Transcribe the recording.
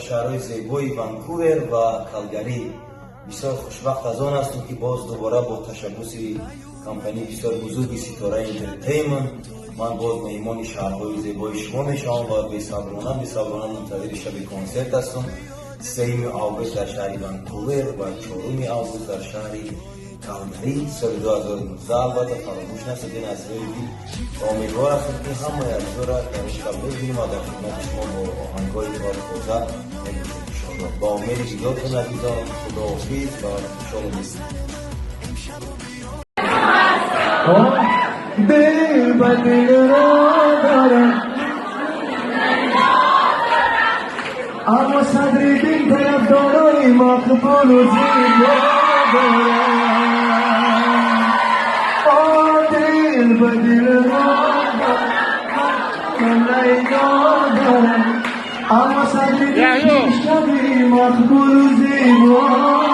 Шаҳрҳои зебои Ванкувер ва Калгари. Бисёр хушбахт аз он ҳастем, ки боз дубора бо ташаббуси компанияи бисёр бузурги Ситора Entertainment ман боз меҳмони шаҳрҳои зебои шумо мешавам ва бесаброна, бесаброна мунтазири шаби консерт ҳастам: 3 август дар шаҳри Ванкувер ва 4 август дар шаҳри Калгари, соли 2019. Албатта, фаромӯш насозед аз рӯи дил ва умедвор ҳастам, ки ҳамаи азизоро дар ин шаб мебинем ва дар хидмати шумо бо оҳангҳои тоза мебошем, иншоалло. Ба умеди дидортон, азизон, худоҳофиз ва иншоалло мебинем. Дил ба дил ро дорам, аммо Садриддин тарафдорои мақбулу зебо дорам. О, дил ба дил ро дорам, Лайло дорам, аммо Садриддин пешрави мақбулу зебо.